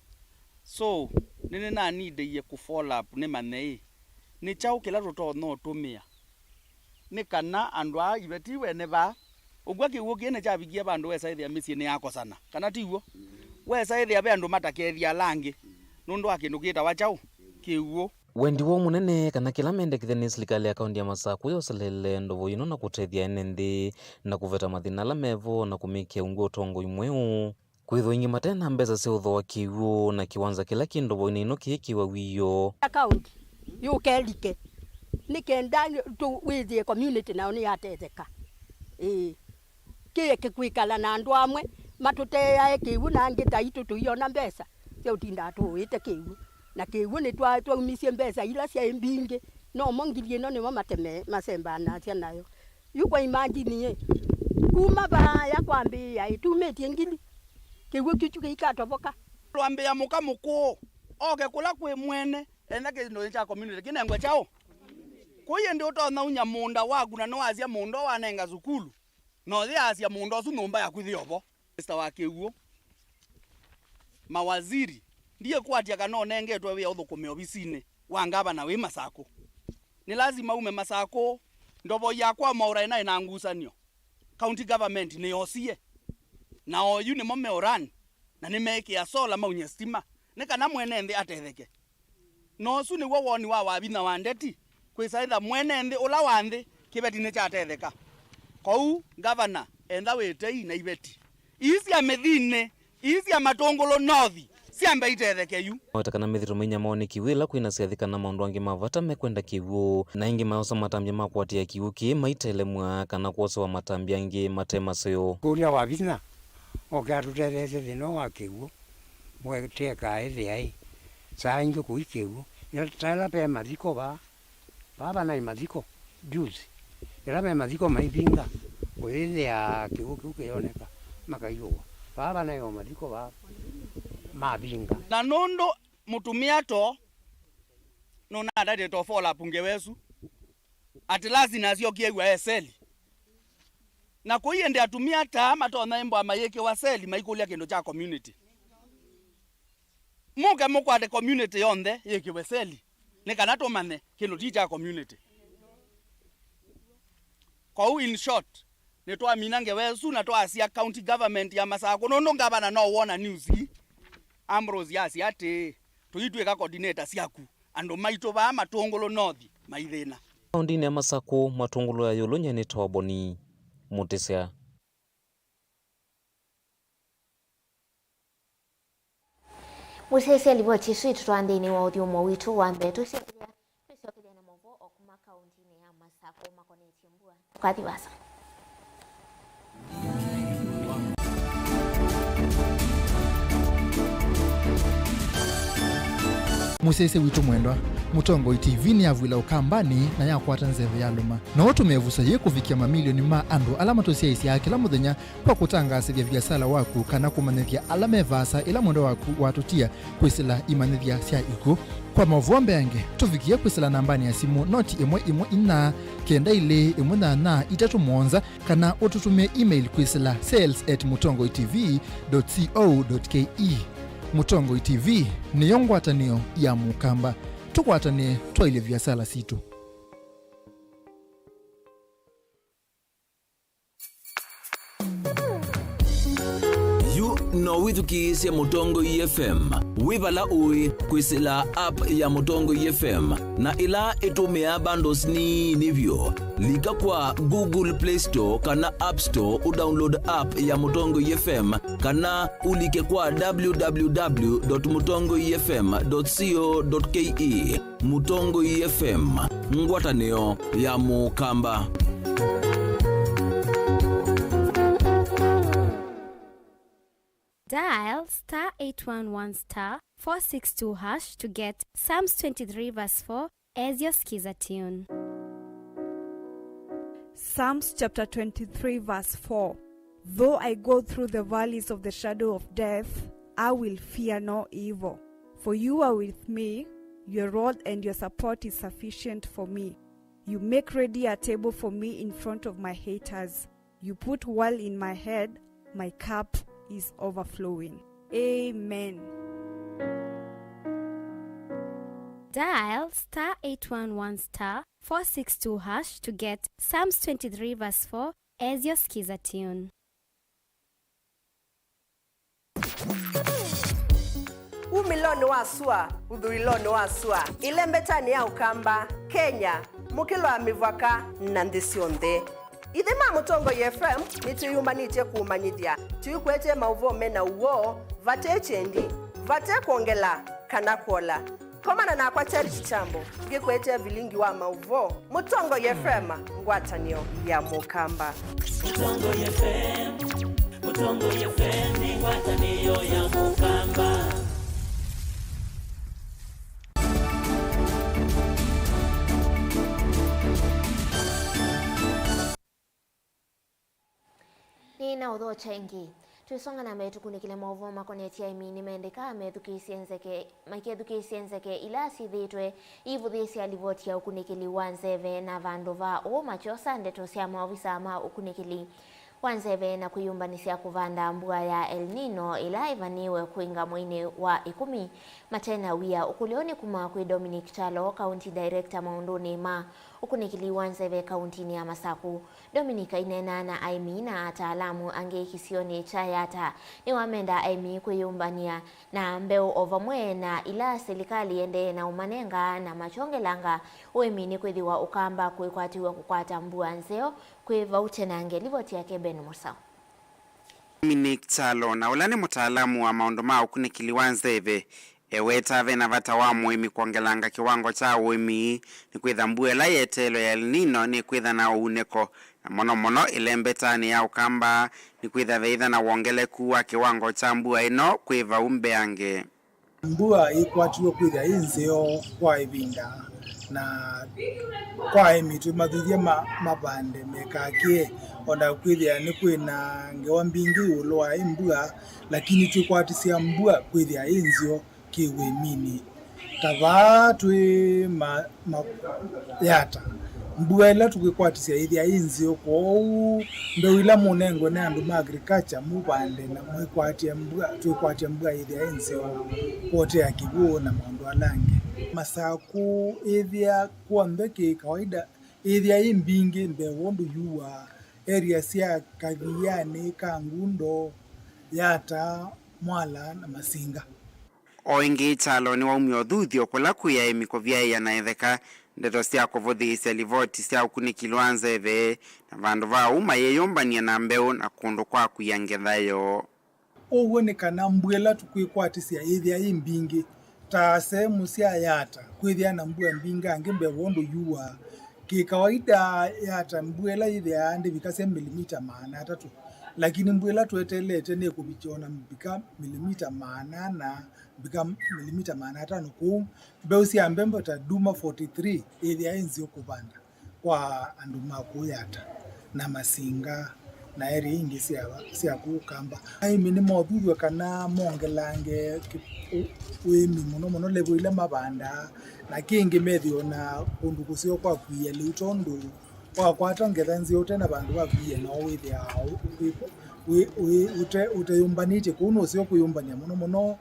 So, nĩnĩnanindĩie kũ follow up nĩmanye ĩ, nĩ kyaũ kĩla tũtonya ũtũmĩa nĩ kana andũ aa iveti wene vaa. Ũkw'a kĩw'ũ kĩĩ nĩkyavikie vandũ wesa ĩthĩa mĩsyĩ nĩyakosana, kana ti w'o? Wesa ĩthĩa ve andũ matakethya ala angĩ nũndũ wa kĩndũ kĩtawa kyaũ? Kĩw'ũ. Wendi woo mũnene kana kĩla mendekethya nĩ silikalĩ ya kaunti ya Masakũ yoselele ndovo ĩno na kũtethya ene nthĩ na kũveta mathĩna ala mevo na kũmĩkĩa ungu ũtongoi mweũ. Kwĩthwa aingĩ mate na mbesa sya ũthooa kĩw'ũ na kĩwanza kĩla kĩ ndovoinĩ ĩno kĩĩkĩwa wĩoo. Account yũkelike nĩ kenda tũ-, wĩthĩe community nayo nĩyatetheka. Ĩĩ. Kĩeke kwĩkala na andũ amwe matũteae kĩw'ũ na angĩ taitũ tũiona mbesa sya ũtindaa tũũĩte kĩw'ũ. Na kĩw'ũ nĩtwa-, twaumisye mbesa ila syaĩ mbingĩ, nomo ngili ĩno nĩmo mateme-, masembanasya nayo. Yu kwa imagine ĩ, kuma vaaya kwambĩĩa ĩ, tumĩtye ngili, kĩw'ũ kĩu kĩikatovoka. Twambĩa mũka mũkũũ oke kũla kwĩ mwene, enda kĩndũ kya community kĩnengwe kyaũ? Kũi ĩndĩ ũtonya unya mũũnda waku na nĩwasya mũũnda ũũ wanenga sukulu, na ũyĩasya mũũnda ũsu nyũmba yaku yĩovo. Mĩnĩsta wa kĩw'ũ, mawaziri, ndiĩkwatya kana ũnengetwe wĩa ũthũkũme ovisinĩ wa ngavana wĩ Masakũ. Nĩ lasima ume Masakũ, ndovo ya kwa Mwaũra ĩnaĩ na ngusanio. County government nĩyosie, na oyu nĩmo meũrani, na nĩmeekĩa solar maunye stima, nĩ kana mwene nthĩ atetheke. Na ũsu nĩw'o woni wa wavinya wa ndeti, kwĩsa ĩtha mwene nthĩ ũla wa nthĩ kĩveti nĩkyatetheka. Kwoou, ngavana, entha wĩ tei na iveti ii sya mĩthinĩ, ii sya Matũngũlũ North, syambe itetheke yu. Maweta kana methĩtwe mainyamoo nĩ kĩw'ũ ĩla kwĩna syathi kana maũndũ angĩ ma vata mekwenda kĩw'ũ, na aingĩ mayosa matambya ma kũatĩĩa kĩw'ũ kĩĩ maitelemw'a kana kwosewa matambya angĩ mate maseo. Kũlya wavinya oke atũtetheesye thĩna ũũ wa kĩw'ũ, weteka ĩthĩa ĩ, saa ingĩ kũi kĩw'ũ, ĩla, ta ĩla ve mathiko vaa, vaa vanaĩ mathiko, juzi, ĩla ve mathiko maivinga, ũyĩthĩa kĩw'ũ kĩu kĩyoneka, makaĩũwa. Vaa vanaĩ o mathiko vaa mavinga. Na nũndũ mũtumĩa to nũnatatĩte ũfola punge wesu, at last nasyokie w'a eseli. Na kũi ĩndĩ atumĩa taa matonya ĩmbwa mayĩkĩwa seli maikũlya kĩndũ kya community. Mũke mũkwate community yonthe yĩkĩwe seli, nĩ kana tũmanye kĩndũ ti kya community. Kwoou, in short, nĩtwamina ngewa ĩsu na twasya county government ya Masakũ, nũndũ ngavana no wona news ii. Ambrose asya atĩĩ, tũitw'ĩka coordinator syaku, andũ maitũ vaa Matũngũlũ North maithĩna. Kaũndĩnĩ ya Masakũ, Matũngũlũ ya ĩũlũ nyie nĩtawa Boni Mũtĩsya. Mũsyaĩĩsya livoti ĩsu ĩtũtwaa nthĩnĩ wa ũthyũmũo witũ wa mbee. Tũsyokethya, twĩsyokethya na maũvoo o kuma kaũndĩnĩ ya Masakũ makonetye mbua. Tũkathi vasa. Mũsyaĩĩsya witũ mwendwa, Mũtongoi T V nĩyavw'ĩla Ũkambanĩ na yakwata nzeve ya lũma. No ũtũmĩe vusa yĩĩ kũvikĩa mamilioni ma andũ ala matũsyaĩĩsyaa kĩla mũthenya kwa kũtangaasĩthya viasala waku kana kũmanyĩthya ala me vaasa ĩla mwendwa waku watũtia kwĩsĩla imanyĩthya sya ikw'ũ. Kwa maũvoo mbeange, tũvikĩe kwĩsĩla nambanĩ ya simũ noti ĩmwe ĩmwe inya kenda ilĩ ĩmwe nyanya itatũ mũonza, kana ũtũtũmĩe email kwĩsĩla sales at mũtongoi T V dot co dot K E. Mũtongoi T V nĩyo ngwatanĩo ya Mũkamba. Tũkwatanĩe twaĩlye viasala sitũ. Yu no wĩthukĩĩsye Mũtongoi F M wĩ vala ũĩ kwĩsĩla app ya Mũtongoi F M, na ĩla ĩtũmĩaa bundles nini vyũ. Lika kwa Google Play Store kana App Store ũdownload app ya Mũtongoi F M, kana ũlike kwa w w w dot mũtongoi f m dot co dot k e. Mũtongoi F M, ngwatanĩo ya Mũkamba. Dial star eight one one star four six two hash to get Psalms twenty-three verse four as your Skiza tune. Psalms chapter twenty-three verse four. Though I go through the valleys of the shadow of death, I will fear no evil. For you are with me, your rod and your support is sufficient for me. You make ready a table for me in front of my haters. You put oil in my head, my cup is overflowing. Amen. Dial star eight one one star four six two hash to get Psalms twenty-three verse four as your skiza tune. Umĩlonĩ wa sua, ũthũĩlonĩ wa sua, ĩlembetanĩ ya Ũkamba, Kenya, mũkĩlo wa mĩvaka, na nthĩ syonthe. Ithe ma Mũtongoi F M nĩtwĩyũmbanĩtye kũũmanyĩthya, tũikwetee maũvoo me na ũw'o, vate kyendi, vate kwongela kana kwola. Komana nakwa Charity Chambo, ngĩkũetea vilingi wa maũvoo. Mũtongoi F M, ngwatanĩo ya Mũkamba. Mũtongoi F M, Mũtongoi F M nĩ ngwatanĩo ya Mũkamba. Nĩ na ũthokya ĩngĩ. Twĩsonga na mbee tũkunĩkĩle maũvoo makonetye aĩmi nĩmendĩkaa methukĩĩsye nzeke, makethukĩĩsye nzeke ila syĩthĩĩtwe iivũthĩĩsya livoti ya ũkunĩkĩli wa nzeve, na vandũ va ũu makyosa ndeto sya maovisa ma ũkunĩkĩli wa nzeve na kwĩyũmbanĩsya kũvanda mbua ya El Nino ĩla ĩvanĩĩwe kũinga mweinĩ wa ĩkũmi mate na wia. Ũkũlyo nĩ kuma kwĩ Dominic Kyalo, County Director maũndũnĩ ma ũkunĩkĩli wa nzeve kauntinĩ ya Masaku. Dominic aineenaa na aĩmi na ataalamu angĩ kĩsionĩ kya Yata nĩwamenda aĩmi kwĩyũmbany'a na mbeũ o vamwe na ila silikalĩ ĩendee na ũmanenga na makyongelanga ũĩmi nĩkwĩthĩwa Ũkamba kwĩkwatĩw'a kũkwata mbua nzeo kwĩ vau tene. Nge livoti yake Ben Mũsao. Dominic Kyalo, na ũla nĩ mũtaalamu wa maũndũ ma ũkunĩkĩli wa nzeve, eweta ve na vata wa mũĩmi kwongelanga kĩwango kya ũĩmi, nĩkwĩtha mbua ĩla yeteelwe ya El Nino nĩkwĩtha na ũunĩko, na mũno mũno ĩlembetanĩ ya Ũkamba, nĩkwĩtha veĩtha na wongeleku wa kĩwango kya mbua ĩno kwĩ vau mbeange. Mbua ĩkwatiwe kwĩthĩa ĩ nzeo kwa ĩvinda, na kwa aĩmi twĩmathuthye ma-, mavande mekakĩe, o na kwĩthĩa nĩ kwĩ na ngewa mbingĩ ĩũlũ wa ĩ mbua, lakini twĩkwatisya mbua kwĩthĩa ĩ nzeo kĩwĩminĩ. Ta vaa twĩ ma-, ma-, Yata, mbua ĩla tũkwĩkwatisya ĩthĩa ĩ nzeo, kwoou mbeũ ila mũnengwe nĩ andũ ma agriculture mũvande na mwĩkwatye mbua, twĩkwatye mbua ĩthĩa ĩ nzeo kwotea kĩw'ũ na maũndũ ala angĩ. Masaku ĩthĩa kw'onthe kĩ kawaida ĩthĩa ĩ mbingĩ mbee wa ũndũ yuaa, area sya Kathianĩ, Kangundo, Yata, Mwala na Masinga. O ĩngĩ, Kyalo nĩwaumya ũthuthyo kũla kwĩ aĩmi kũvyaĩĩa na ĩtheka ndeto sya kũvũthĩĩsya livoti sya ũkunĩkĩli wa nzeve, na vandũ va ũu mayĩyũmbany'a na mbeũ na kũndũ kwa kwia ngetha yoo. Ũw'o nĩ kana mbua ĩla tũkwĩkwatĩsya yĩthĩa yĩ mbingĩ, ta sehemu sya Yata kwĩthĩa na mbua mbingangĩ mbee wa ũndũ yuaa. Kĩ kawaida, Yata mbua ĩla yĩthĩaa ndĩvikasya milimita maana atatũ, lakini mbua ĩla tweteelete nĩkũvikya ona mbika milimita maana ana mbika milimita maana atano. Kwoou mbeũ sya mbembe ta Duma forty-three ĩthĩaa ĩ nzeo kũvanda kwa andũ ma kũũ Yata na Masinga na area ingĩ sya, sya kũũ Kamba. Aĩmi nĩmothuthw'a kana mongelange kĩ-, ũ-, ũĩmi mũno mũno level ila mavandaa, na kĩngĩ methĩwe na kũndũ kũseo kwa kũia lĩu, tondũ wakwata ngetha nzeo ũte na vandũ va kũia, no wĩthĩaa ũ-, wĩ-, wĩ-, wĩ-, ũte-, ũteyũmbanĩtye kũu, nũseo kwĩyũmbany'a mũno mũno.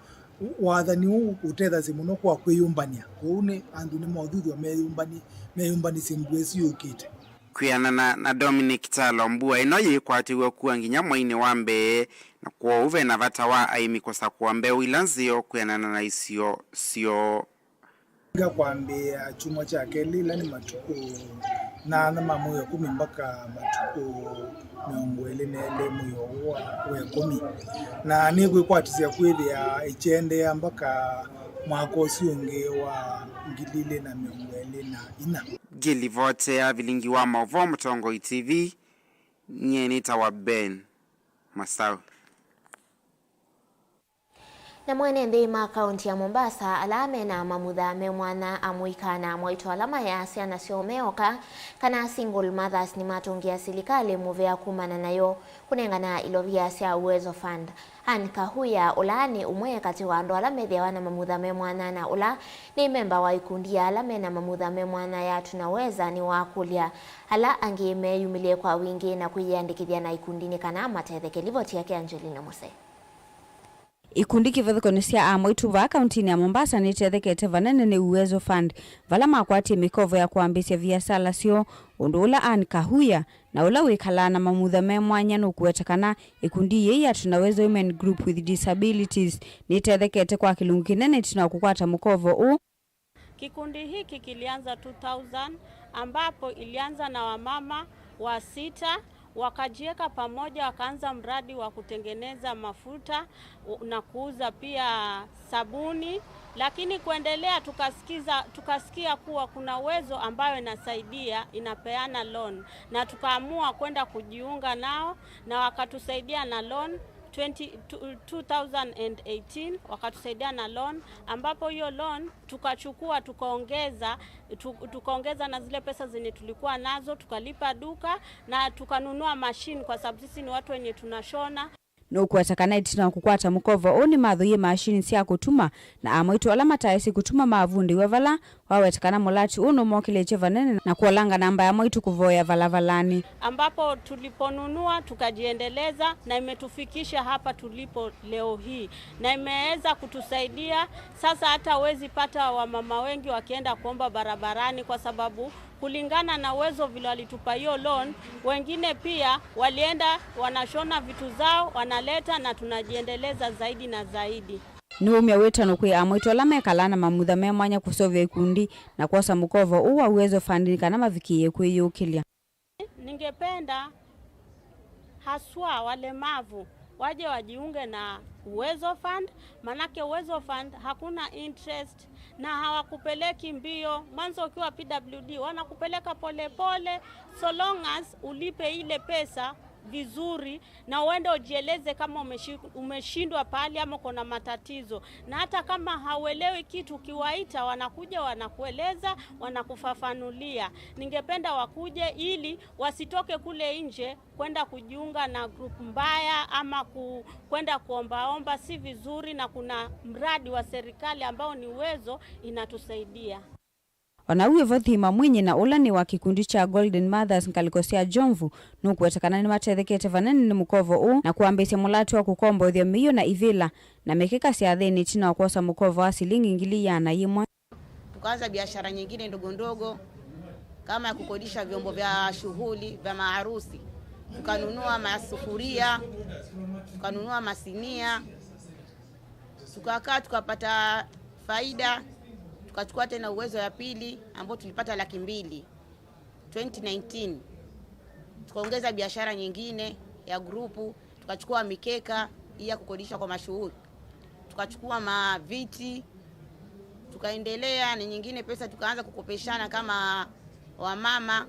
Wathani ũũ ũtethasya mũno kwa kwĩyũmbany'a. Kwoou nĩ andũ nĩmothuthw'a meyũmbani-, meyũmbanĩsye mbua ĩsu yũkĩte. Kwĩanana na Dominic Kyalo, mbua ĩno yĩkwatĩw'e kua nginya mweinĩ wa mbee, na kwoou ve na vata wa aĩmi kũsakũa mbeũ ila nzeo kwĩanana na isio syoo. Nga kwambĩĩa kyumwa kya kelĩ, ĩla nĩ matukũ nyanya ma mwei wa ĩkũmi mpaka matukũ mĩongo ĩlĩ na elĩ mwei ũũ wa, wa ĩkũmi, na nĩkwĩkwatĩsya kwĩthĩa ĩkyendeea mpaka mwaka ũsu ũngĩ wa ngili ilĩ na mĩongo ĩlĩ na inya. Ngĩlivotea vilingi wa maũvoo Mũtongoi T V, nyie nĩtawa Ben Masau. Namo ene nthĩ ma kaunti ya Mombasa ala mena mamutha me mwanya a mũika na mwaitũ ala mayaa syana syoo me oka, kana single mothers, nĩmatũngĩa silikalĩ mũvea kumana nayo kũnengana ilovia sya Uwezo Fund. Anne Kahuya, ũla nĩ ũmwe katĩ wa andũ ala methĩawa na mamutha me mwanya na ũla nĩ memba wa ikundi ya ala mena mamutha me mwanya ya Tunaweza, nĩwakũlya ala angĩ meyumĩlye kwa wingĩ na kwĩyĩandĩkĩthya na ikundi nĩ kana matetheke. Livoti yake Angelina Mose. Ikundi kĩvathũkany'o sya amwaitũ vaa kauntinĩ ya Mombasa nĩtethekete vanene nĩ Uwezo Fund, vala makwatie mĩkovo ya kwambĩĩsya viasala syoo, ũndũ ũla Anne Kahuya, na ũla wĩkalaa na mamutha me mwanya, nũkũweta kana ikundi yĩĩ ya Tunaweza Women Group with Disabilities nĩtethekete kwa kĩlungu kĩnene ĩtina wa kũkwata mũkovo ũũ. Kikundi hiki kilianza two thousand, ambapo ilianza na wamama wa sita, wakajiweka pamoja, wakaanza mradi wa kutengeneza mafuta u-, na kuuza pia sabuni, lakini kuendelea tukasikiza, tukasikia kuwa kuna Uwezo ambayo inasaidia, inapeana loan, na tukaamua kwenda kujiunga nao, na wakatusaidia na loan twenty, two thousand and eighteen, wakatusaidia na loan, ambapo hiyo loan tukachukua, tukaongeza, tu-, tukaongeza na zile pesa zenye tulikuwa nazo, tukalipa duka na tukanunua machine, kwa sababu sisi ni watu wenye tunashona. Nũkũweta kana ĩtina wa kũkwata mũkovo ũũ nĩmathũie mashini sya kũtuma, na amwaitũ ala mataĩsĩ kũtuma mavundĩw'a vala. Waweta kana mũlati ũũ nũmokĩlĩtye vanene na kũolanga namba ya mwaitũ kũvoya valavalani. Ambapo tuliponunua tukajiendeleza na imetufikisha hapa tulipo leo hii, na imeweza kutusaidia. Sasa hata huwezi pata wamama wengi wakienda kuomba barabarani, kwa sababu kulingana na Uwezo vile walitupa hiyo loan, wengine pia walienda wanashona vitu zao, wanaleta na tunajiendeleza zaidi na zaidi. Nĩwaumya wĩtano kwĩ amwaitũ ala mekalaa na mamutha me mwanya kũseũvya ikundi na kwosa mũkovo ũũ wa Uwezo Fund nĩ kana mavikĩĩe kwĩyĩũkĩlya. Ningependa haswa walemavu waje wajiunge na Uwezo Fund, manake Uwezo Fund hakuna interest na hawakupeleki mbio. Mwanzo ukiwa P W D wanakupeleka polepole, so long as ulipe ile pesa vizuri na uende ujieleze kama umeshi-, umeshindwa pahali ama uko na matatizo. Na hata kama hauelewi kitu, ukiwaita wanakuja, wanakueleza, wanakufafanulia. Ningependa wakuje ili wasitoke kule nje kwenda kujiunga na group mbaya ama ku-, kwenda kuombaomba, si vizuri, na kuna mradi wa serikali ambao ni Uwezo inatusaidia. O na ũu wĩ vo, Thima Mwinyi, na ũla nĩ wa kĩkundi kya Golden Mothers ngalĩko sya Jomvu, nũkũweta kana nĩmatethekete vanene nĩ mũkovo ũũ na kwambĩĩsya mũlati wa kũkomboethya mĩio na ivĩla na mĩkeka syathĩnĩ ĩtina wa kwosa mũkovo wa silingi ngili iana yĩmwe. Tukaanza biashara nyingine ndogo ndogo kama ya kukodisha vyombo vya shughuli vya maharusi. Tukanunua masufuria, tukanunua masinia, tukakaa tukapata faida, tukachukua tena Uwezo ya pili ambayo tulipata laki mbili twenty nineteen. Tukaongeza biashara nyingine ya grupu, tukachukua mikeka hii ya kukodisha kwa mashuhuri, tukachukua maviti, tukaendelea na nyingine pesa tukaanza kukopeshana kama wamama.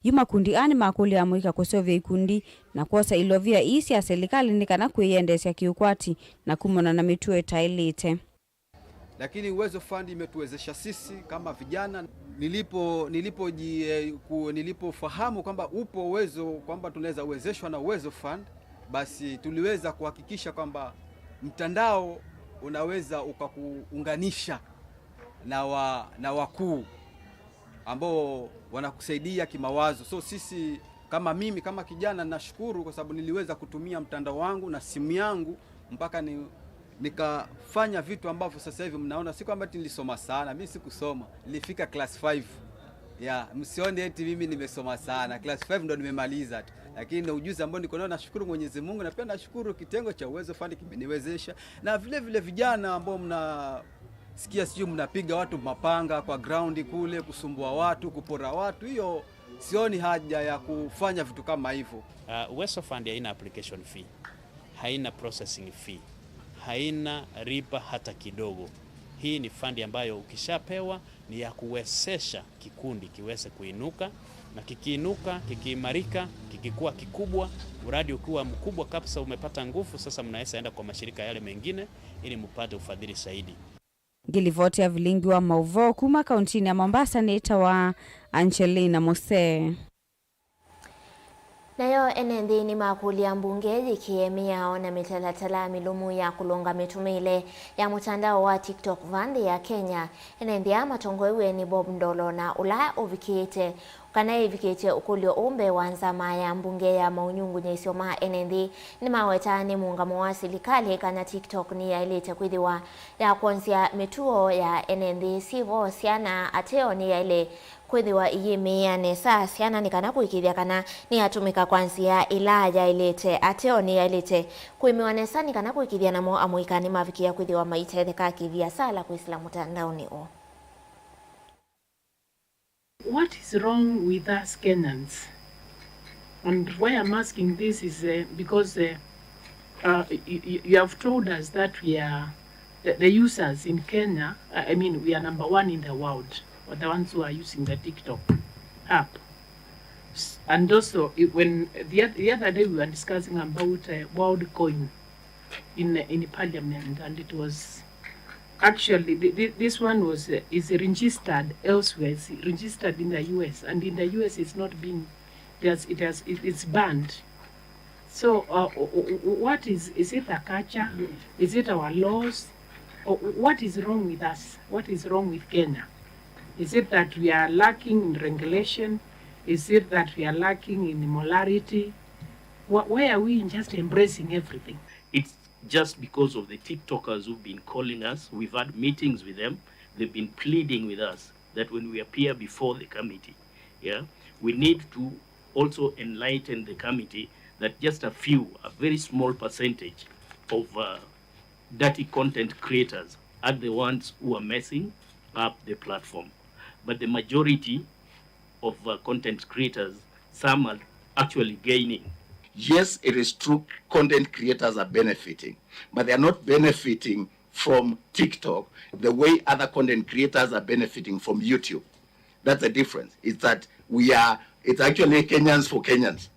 Yu makundi aa nĩmakũlya amũika kũseũvya ikundi na kwosa ilovia ii sya silikalĩ nĩ kana kwĩyendeesya kĩũkwati na kumana na mĩtuo ĩtaĩlĩte. Lakini Uwezo Fund imetuwezesha sisi kama vijana. Nilipo, nilipoji-, eh, ku-, nilipofahamu kwamba upo Uwezo, kwamba tunaweza uwezeshwa na Uwezo Fund, basi tuliweza kuhakikisha kwamba mtandao unaweza ukakuunganisha na wa-, na wakuu ambao wanakusaidia kimawazo. So sisi, kama mimi, kama kijana, nashukuru kwa sababu niliweza kutumia mtandao wangu na simu yangu mpaka ni, nikafanya vitu ambavyo sasa hivi mnaona. Si kwamba ati nilisoma sana, mimi sikusoma, nilifika class five. Yeah, msione eti mimi nimesoma sana, class five ndo nimemaliza tu, lakini na ujuzi ambao niko nao, nashukuru Mwenyezi Mungu, na pia nashukuru kitengo cha Uwezo Fund kimeniwezesha, na vile vile vijana ambao mnasikia sijui mnapiga watu mapanga kwa ground kule, kusumbua watu, kupora watu, hiyo sioni haja ya kufanya vitu kama hivyo. Uh, Uwezo Fund haina application fee, haina processing fee, haina riba hata kidogo. Hii ni fund ambayo ukishapewa ni ya kuwezesha kikundi kiweze kuinuka, Na kikiinuka, kikiimarika, kikikuwa kikubwa, mradi ukiwa mkubwa kabisa, umepata nguvu, sasa mnaweza enda kwa mashirika yale mengine ili mpate ufadhili zaidi. Ngilivoti ya vilingi wa mauvoo kuma kauntinĩ ya Mombasa nĩtawa Angelina Musee. Nayo ene nthĩ nĩmakũlya mbunge yĩkĩe mĩao na mĩtalatala mĩlũmu ya kũlũnga mĩtũmĩĩle ya mũtandao wa TikTok va nthĩ ya Kenya. Ene nthĩ aa matongoew'e nĩ Bob Ndolo, na ũla ũvikĩĩte, kana ĩvikĩtye ũkũlyo ũũ mbee wa nzama ya mbunge ya maũnyungunyĩĩsyo ma ene nthĩ, nĩmaweta nĩ mũũngamo wa silikalĩ kana TikTok nĩyaĩlĩte kwĩthĩwa ya kwonzya mĩtuo ya ene nthĩ syĩ vo, syana, ateo nĩyaĩle kwĩthĩwa iyĩmĩĩa nesa syana nĩ kana kũĩkĩĩthya kana nĩyatũmĩka kwa nzĩa ĩla yaĩlĩte, ateo nĩyaĩlĩte kũĩmĩwa nesa nĩ kana kũĩkĩĩthya namo amũika nĩmavikĩĩa kwĩthĩwa maitetheka kĩviasala kwĩsĩla mũtandaonĩ ũũ. What is wrong with us Kenyans? And why I'm asking this is, uh, because, uh, uh, you, you, you have told us that we are, the, the users in Kenya, I I mean, we are number one in the world, for the ones who are using the TikTok app. S- And also, it, when the, oth- the other day we were discussing about, uh, WorldCoin in, in parliament, and it was actually, th- th- this one was, uh, is registered elsewhere. It's registered in the U S, and in the U S it's not being, it has, it has, it, it's banned. So, uh, w- w- w- what is, is it a culture? Is it our laws? Or what is wrong with us? What is wrong with Kenya? Is it that we are lacking in regulation? Is it that we are lacking in morality? Wh- why are we just embracing everything? It's just because of the TikTokers who've been calling us. We've had meetings with them. They've been pleading with us that when we appear before the committee, yeah, we need to also enlighten the committee that just a few, a very small percentage of, uh, dirty content creators are the ones who are messing up the platform. But the majority of, uh, content creators, some are actually gaining. Yes, it is true, content creators are benefiting, but they are not benefiting from TikTok the way other content creators are benefiting from YouTube. That's the difference. It's that we are, it's actually Kenyans for Kenyans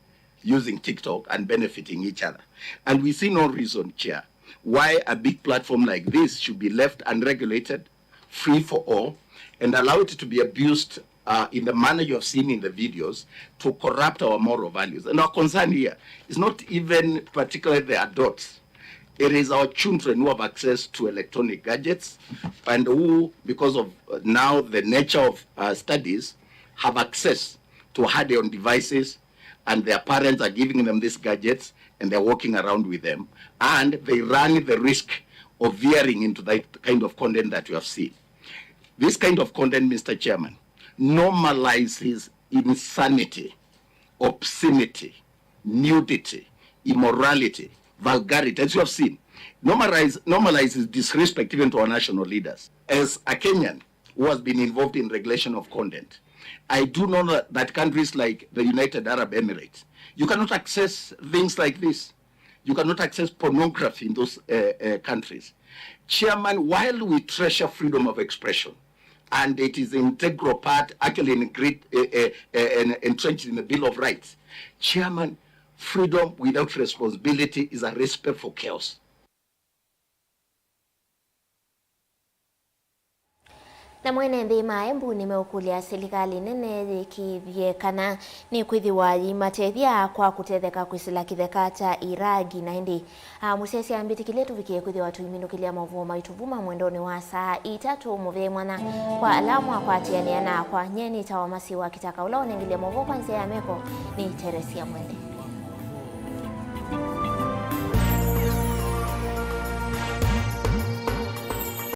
using TikTok and benefiting each other. And we see no reason, Chair, why a big platform like this should be left unregulated, free for all, and allow it to be abused, uh, in the manner you have seen in the videos to corrupt our moral values. And our concern here is not even particularly the adults. It is our children who have access to electronic gadgets and who, because of, uh, now the nature of, uh, studies, have access to add-on devices, and their parents are giving them these gadgets and they're walking around with them, and they run the risk of veering into that kind of content that you have seen. This kind of content, Mister Chairman, normalizes insanity, obscenity, nudity, immorality, vulgarity, as you have seen. Normalize, normalizes disrespect even to our national leaders. As a Kenyan who has been involved in regulation of content, I do know that, that countries like the United Arab Emirates, you cannot access things like this. You cannot access pornography in those, uh, uh, countries. Chairman, while we treasure freedom of expression, and it is an integral part, actually in great, uh, uh, uh, en- entrenched in the Bill of Rights, Chairman, freedom without responsibility is a recipe for chaos. Namo ene nthĩ ma Embu nĩmeũkũlya silikalĩ nene yĩkĩĩthye kana nĩkwĩthĩwa yĩimatethya kwa kũtetheka kwĩsĩla kĩtheka kya Iragi. Na ĩndĩ, a, mũsyaĩĩsya mbĩtĩkĩlye tũvikĩe kwĩthĩwa tũimĩnũkĩlya maũvoo maitũ vu ma mwendonĩ wa saa itatũ mũvee mwanya. Kwa ala mwakwatĩanĩa nakwa, nyie nĩtawa Masi wa Kitaka, ũla ũnengelye maũvoo kwa nzĩa ya meko nĩ Teresia Mwende.